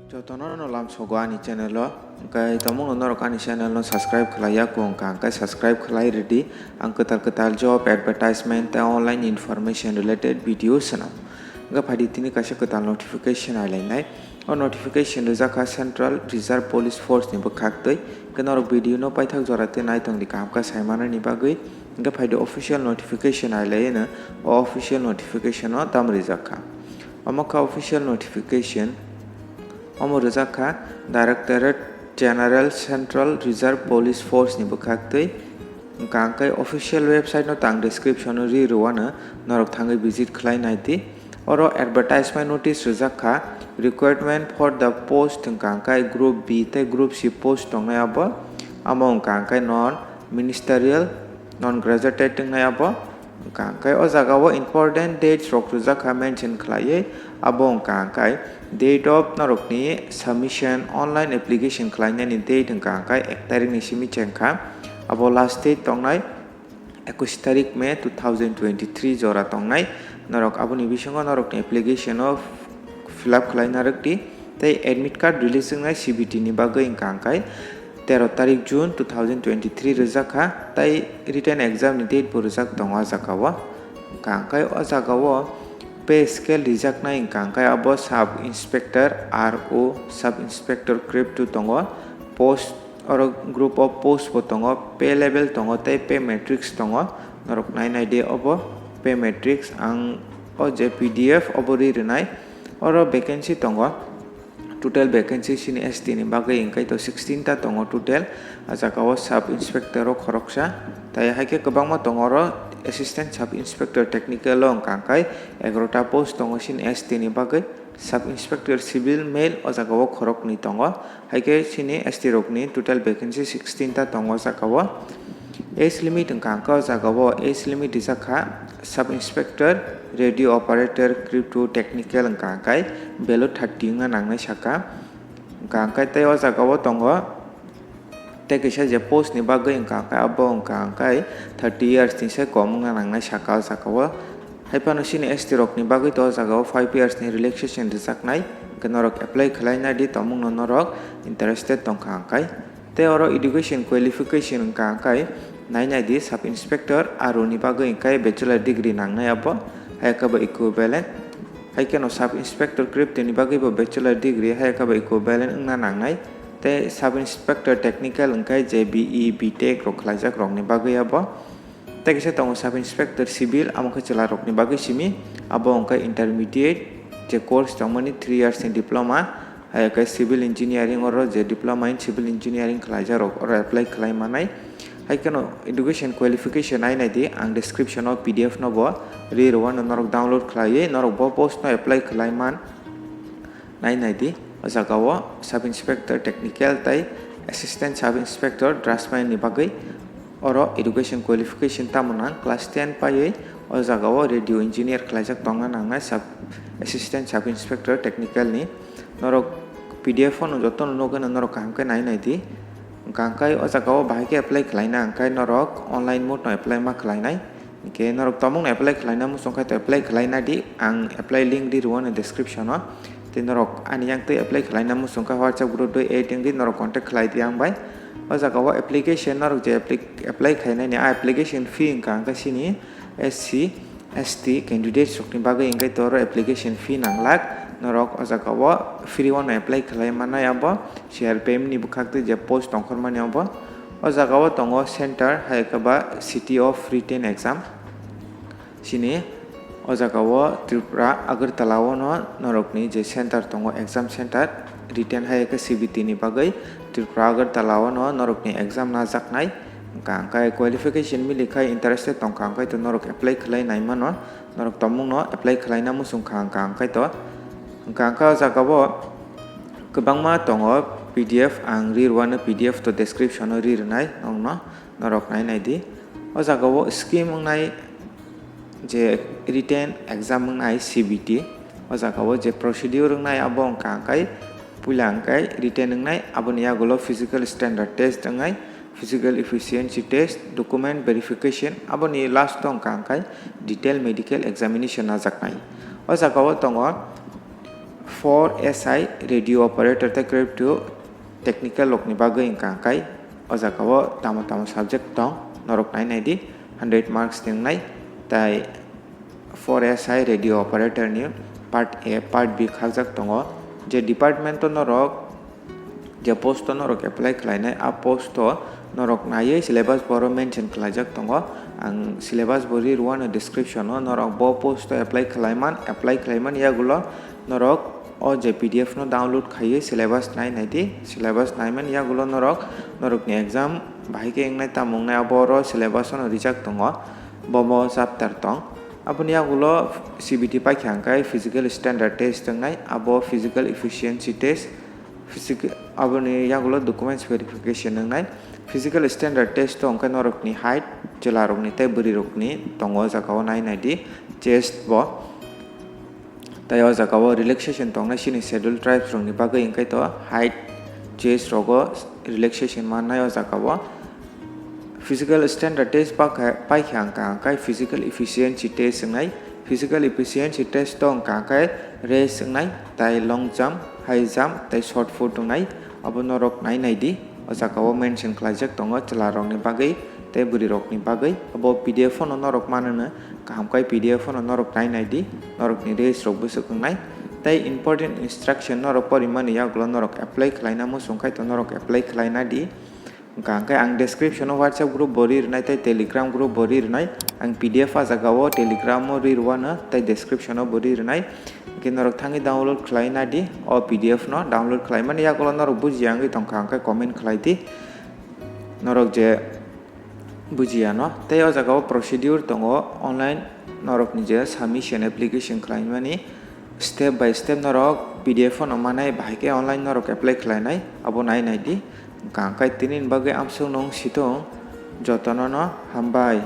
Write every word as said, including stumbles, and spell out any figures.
Jotono no lamsogo ani channel o, hwnkhe tomungno norok ani channel no subscribe khlai ya kho wngkha, hwnkhe subscribe khlai rwdi. Ang kwtal kwtal job advertisement tei online information related video swnam. Hwnkhe phaidi tini kaisa kwtal notification ailainai. O notification rijak kha Central Reserve Police Force ni bwkhaktwi. Hwnkhe norok video no paithak jora twi naitongdi kaham khe saimanani bagwi. Hwnkhe phaidi official notification ailaino, o official notification o tamo rijak kha. Omo kha official notification. Omo rijak kha Directorate General Central Reserve Police Force ni bwkhaktwi. Hwnkha hwnkhe official website no tang description o ri rwano, norok thangwi visit khlai naidi. Oro advertisement notice rijak kha, requirement for the post hwnkha hwnkhe group B tei group C post tongnai abo. Amo hwnkha hwnkhe non ministerial, non gazetted wngnai abo. Hwnkha hwnkhe o jaga o important dates rok rijak kha mention khlaiwi, abo hwnkha hwnkhe date of norokni submission online application khlainani date hwnkha hwnkhe ek tarikni simi chengkha, abo last date tongnai ekush tarik May two thousand twenty-three jora tongnai. Norok aboni bisingo norokni application o fill up khlaina rwkdi tei admit card release wngnai C B T ni bagwi hwnkha hwnkhe tero tarik June two thousand twenty-three rijak kha, tei written exam ni date bo rijak tongo o jaga o. Hwnkha hwnkhe o jaga o pay scale rijaknai hwnkha hwnkhe abo sub inspector R O, sub inspector grade two tongo, post oro group of post bo tongo, pay level tongo tei pay matrix tongo. Norok nai nai di obo pay matrix ang o je P D F obo ri rwnai. Oro vacancy tongo. Total vacancy chini S T ni bagwi hwnkhe to sixteen ta tongo total. A jaga o sub inspector o khoroksa, tei hai khe kwbangma tongo oro assistant sub inspector technical o hwnkha hwnkhe egaroh ta post tongo chini S T ni bagwi. Sub inspector civil male o jaga o khoroknwi tongo, hai khe chini S T rokni total vacancy sixteen ta tongo o jaga o. Age limit hwnkha hwnkhe o jaga o age limit rijak kha sub inspector, radio operator, grade two technical hwnkha hwnkhe below thirty wngna nangnai saka. Hwnkha hwnkhe tei o jaga o tongo tei kisa je post ni bagwi hwnkha hwnkhe abo hwnkha hwnkhe thirty years ni sai kom wngna nangnai saka o jaga o. Hai phano chini S T rokni bagwi to o jaga o five years ni relaxation rijaknai, hwnkhe norok apply khlai nai di, tomungno norok interested tongkha hwnkhe. Tei oro education qualification hwnkha hwnkhe nai nai di, sub inspector R O ni bagwi hwnkhe bachelor degree nangnai abo, hai khe bo equivalent. Hai kheno sub inspector grade two ni bagwi bo bachelor degree hai khe bo equivalent wngna nangnai. Tei sub inspector technical hwnkhe je B E, B Tech rok khlaijak rokni bagwi abo. Tei kisa tongo sub inspector civil, amo khe chwla rokni bagwi simi, abo hwnkhe intermediate je course tongmani three years ni diploma, hai khe civil engineering oro je diploma in civil engineering khlaijak rok oro apply khlai manai. Hai kheno education qualification ai nai di, ang description o P D F no bo ri rwano, norok download khlaiwi norok bo post no apply khlai man. Nai nai di, o jaga o sub inspector technical tei assistant sub inspector draftsman ni bagwi oro education qualification tamo nang, class ten paiwi o jaga o radio engineer khlaijak tongna nangnai sub, assistant sub inspector technical ni. Norok P D F o no jotono nugwi no norok kaham khe nai nai di. Hwnkha hwnkhe o jaga o bahai khe apply khlaina hwnkhe norok online mode no apply ma khlainai. Hwnkhe norok tomungno apply khlaina muchung khai to apply khlaina di, ang apply link ri rwano description o. Tei norok ani yang twi apply khlaina muchung kha WhatsApp group twi add wngwi norok contact khlai di ang bai. O jaga o application norok je appli-, apply khlainani a application fee hwnkha hwnkhe chini S C, S T candidates rokni bagwi hwnkhe to oro application fee nanglak. Norok o jaga o free o no apply khlai mannai abo, C R P F ni bwkhak twi je post tongkhormani abo. O jaga o tongo center hai khe ba City of Written Exam. Chini o jaga o Tripura Agartala o no norokni je center tongo, exam center, written hai khe C B T ni bagwi Tripura Agartala o no norokni exam najaknai. Hwnkha hwnkhe qualification mili khai interested tongkha hwnkhe to norok apply khlai nai mano, norok tomungno apply khlaina muchung kha hwnkha hwnkhe to. Hwnkha hwnkhe o jaga o kwbangma tongo P D F, ang ri rwano P D F to description o ri rwnai nokno, norok nai nai di. O jaga o scheme wngnai je written exam wngnai C B T, o jaga o je procedure wngnai abo wngkha hwnkhe puila hwnkhe written wngnai, aboni yagulo physical standard test wngnai, physical efficiency test, document verification, aboni last o wngkha hwnkhe detail medical examination najaknai. O jaga o tongo four S I radio operator tei crypto technical rokni bagwi wngkha hwnkhe o jaga o tamo tamo subject tong norok nai nai di, hundred marks ni wngnai. Tai four S I radio operator ni part A, part B khakjak tongo. Je department o norok, je post o norok apply khlainai, a post o norok naiwi syllabus bo oro mention khlaijak tongo. Ang syllabus bo ri rwano description o, norok bo post o apply khlaiman, apply khlaimani yagulo norok o je P D F no download khaiwi syllabus nai nai di. Syllabus naimani yagulo norok, norokni exam bahai khe wngnai tamo wngnai abo oro syllabus o no rijak tongo, bo bo chapter tong. Aboni yagulo C B T paikha hwnkhe physical standard test wngnai, abo physical efficiency test, physical, aboni yagulo documents verification wngnai. Physical standard test o hwnkhe norokni height, chwlarokni tei bwrwirokni tongo o jaga o nai nai di, chest bo. Tai o jaga o relaxation tongnai chini scheduled tribes rokni bagwi, hwnkhe to height, chest rogo relaxation mannai o jaga o. Physical standard test pakha-, paikha hwnkha hwnkhe physical efficiency test wngnai. Physical efficiency test o hwnkha hwnkhe race wngnai, tai long jump, high jump, tai shot put wngnai. Abo norok nai nai di, o jaga o mention khlaijak tongo chwla rokni bagwi tei bwrwi rokni bagwi. Abo P D F o no norok mano no kaham khe P D F o no norok nai nai di, norokni race rok bwswk wngnai. Tai important instruction norok porimani yagulo norok apply khlaina muchung khai to norok apply khlaina di. Hwnkha hwnkhe ang description o WhatsApp group bo ri rwnai tei Telegram group bo ri rwnai. Ang P D F a jaga o Telegram o ri rwano tei description o bo ri rwnai. Hwnkhe norok thangwi download khlai na di o P D F no. Download khlaimani yagulo norok bujiya wngwi tongkha hwnkhe comment khlai di. Norok je bujiya no. Tei o jaga o procedure tongo, online norokni je submission application khlaimani step by step norok P D F o no manai, bahai khe online norok apply khlainai, abo nai nai di. Hwnkha hwnkhe tini ni bagwi amsuk nung situng, jotono no hambai.